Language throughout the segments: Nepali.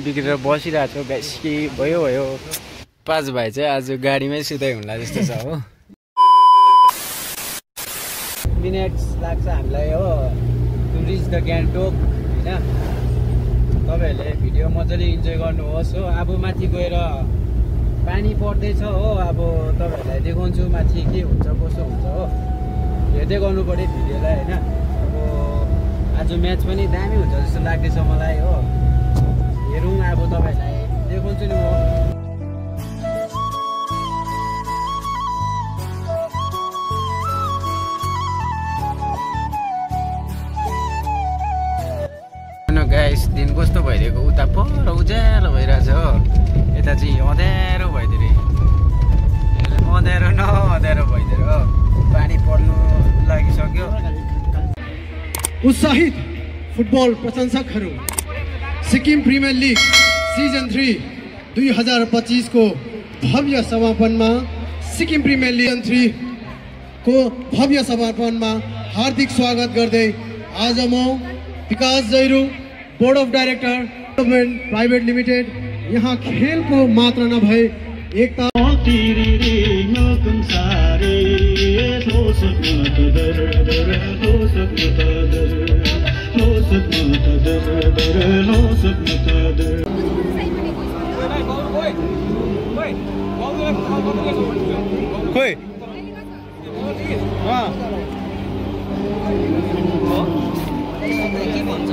बिग्रेर बसिरहेको छु गाइस के भयो भयो पाँच भाइ चाहिँ आज गाडीमै सुताइ हुँला जस्तो छ हो मिनेट्स लाग्छ हामीलाई हो टु रिच द गान्तोक हैन तपाईहरुले भिडियो मजाले इन्जोय गर्नुहोस् हो अब माथि गएर पानी पर्दैछ हो अब तपाईहरुलाई देखाउँछु माथि के हुन्छ कसो हुन्छ हो हेर्दै गर्नु पर्यो भिडियोलाई हैन अब आज म्याच पनि दामी हुन्छ जस्तो लाग्दैछ मलाई हो हेरौँ अब तपाईहरुलाई देखाउँछु नि म गाइस दिन कस्तो भइरहेको उता पर उज्यालो भइरहेछ हो यता चाहिँ अँध्यारो भइदियो अँध्यारो न अँध्यारो भइदियो हो पानी पर्नु लागिसक्यो उत्साहित फुटबल प्रशंसकहरू सिक्किम प्रिमियर लिग सिजन 3 2025 को भव्य समापनमा सिक्किम प्रिमियर लिग सिजन 3 को भव्य समापनमा हार्दिक स्वागत गर्दै आज म Vikas Jairu board of director development private limited यहाँ खेल को मात्र नभए एकता खोइ के भन्छ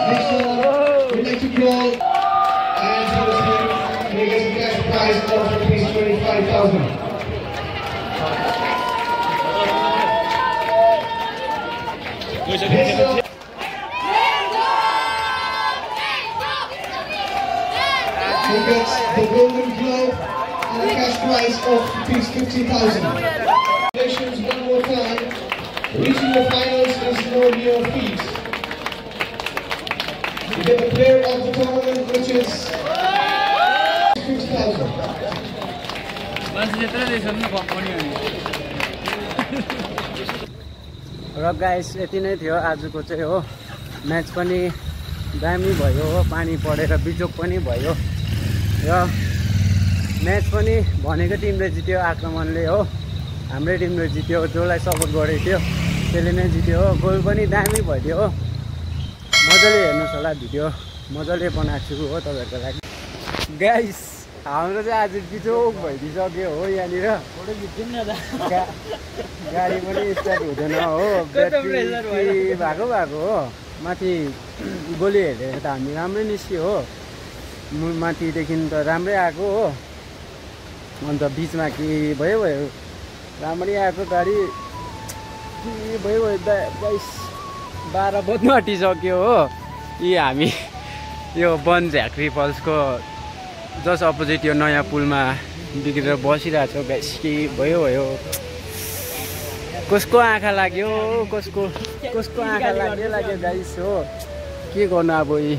Next one, we'd like to call and he gets a cash prize of rupees 25,000. He gets the Golden Globe and a cash prize of rupees 50,000. Congratulations one more time. Reaching the finals is no mere feat. You get the player of the tournament, which is 50,000. र गाइस यति नै थियो आजको चाहिँ हो म्याच पनि दामी भयो हो पानी परेर बिजोक पनि भयो र म्याच पनि भनेको टिमले जित्यो आक्रमणले हो हाम्रै टिमले जित्यो जसलाई सपोर्ट गरेको थियो त्यसले नै जित्यो हो गोल पनि दामी भयो हो मजाले हेर्नुहोस् होला भिडियो मजाले बनाएको छु हो तपाईँहरूको लागि गाइस हाम्रो चाहिँ आज बिजोक भइदिइसक्यो हो यहाँनिर गाडी पनि स्टार्ट हुँदैन हो ब्याट्री भएको हो माथि गोली हेरेर त हामी राम्रै निस्क्यो हो माथिदेखि त राम्रै आएको हो अन्त बिचमा के भयो राम्रै आएको गाडी के भयो गाइस 12 बज्न आँटिसक्यो हो यी हामी यो वन झाँक्री फल्सको जस्ट अपोजिट यो नयाँ पुलमा बिग्रेर बसिरहेको छौँ गाइस के भयो कसको आँखा लाग्यो कसको आँखा लाग्यो गाइस हो के गर्नु अब यी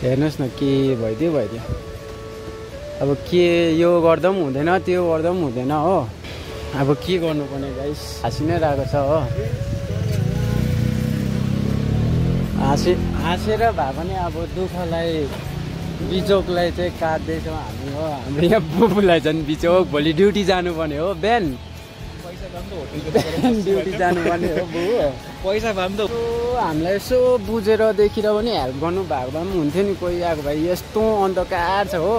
हेर्नुहोस् न के भइदियो अब के यो गर्दा पनि हुँदैन त्यो गर्दा पनि हुँदैन हो अब के गर्नुपर्ने गाइस हाँसी नै रहेको छ हो हाँसेर भए पनि अब दुःखलाई बिजोकलाई चाहिँ काट्दैछौँ हामी हो हाम्रो यहाँ बुबुलाई झन् बिजोक भोलि ड्युटी जानुपर्ने हो बिहान ड्युटी जानुपर्ने हो बुबु पैसा भए पनि त हामीलाई यसो बुझेर देखेर पनि हेल्प गर्नु भएको भए पनि हुन्थ्यो नि कोही आएको भाइ यस्तो अन्धकार छ हो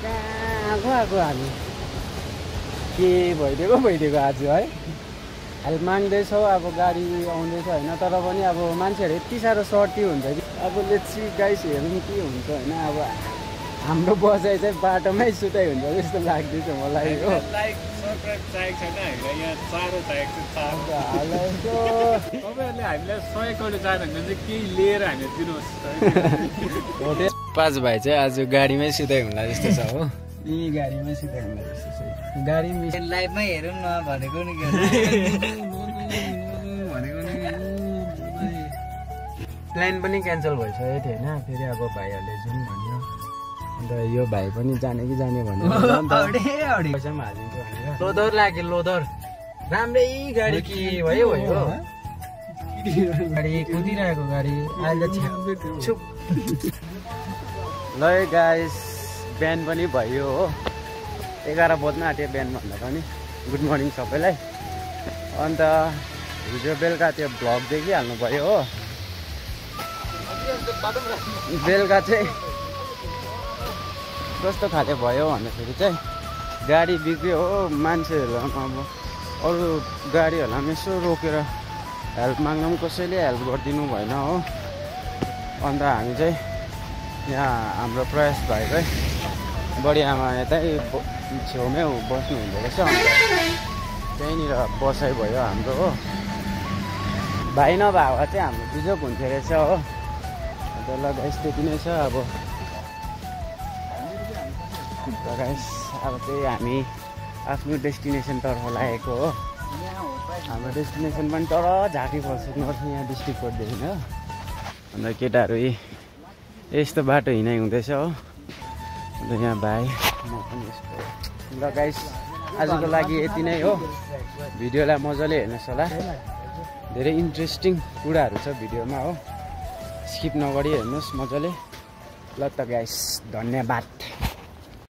कहाँ आएको हामी के भइदिएको आज है हेल्प माग्दैछौ अब गाडी आउँदैछ होइन तर पनि अब मान्छेहरू यति साह्रो सर्टी हुन्छ कि अब लेट्स गाइस हेरौँ के हुन्छ होइन अब हाम्रो बसाइ चाहिँ बाटोमै सुताइ हुन्छ जस्तो लाग्दैछ मलाई हो पाँच भाइ चाहिँ आज गाडीमै सुताइ होला जस्तो छ हो यी गाडीमै सुताइ होला जस्तो छ गाडी लाइभमै हेरौँ न भनेको नि प्लान पनि क्यान्सल भइसकेको थियो होइन फेरि अब भाइहरूले जाउँ भन्यो अन्त यो भाइ पनि जाने कि जाने भन्यो पैसा पनि हालिदिन्छु भनेर लोदर लाग्यो लोदर राम्रै गाडी के भयो गाडी कुदिरहेको गाडी अहिले छुप ल गाइस बिहान पनि भयो हो 11 बज्न आँट्यो बिहान भन्दा पनि गुड मर्निङ सबैलाई अन्त हिजो बेलुका त्यो भ्लग देखिहाल्नु भयो हो बेलुका चाहिँ कस्तो खाले भयो भन्दाखेरि चाहिँ गाडी बिग्रियो हो मान्छेहरू अब अरू गाडीहरूलाई पनि यसो रोकेर हेल्प माग्नु पनि कसैले हेल्प गरिदिनु भएन हो अन्त हामी चाहिँ यहाँ हाम्रो प्रयास भाइकै बडी आमा यतै छेउमै बस्नु हुँदो रहेछ अन्त त्यहीँनिर बसाइ भयो हाम्रो हो भाइ नभएको चाहिँ हाम्रो बिजोक हुन्थ्यो रहेछ हो अन्त ल गाइस त्यति नै छ अब गाइस अब चाहिँ हामी आफ्नो डेस्टिनेसनतर्फ लागेको हो हाम्रो डेस्टिनेसन पनि तर झाँक्री फल्स नर्थ यहाँ डिस्ट्रिक्ट कोटदेखि हो अन्त केटाहरू यस्तो बाटो हिँडाइ हुँदैछ हो अन्त यहाँ भाइ म पनि यस्तो ल गाइस आजको लागि यति नै हो भिडियोलाई मजाले हेर्नुहोस् होला धेरै इन्ट्रेस्टिङ कुराहरू छ भिडियोमा हो स्किप नगरी हेर्नुहोस् मजाले ल त गाइस धन्यवाद।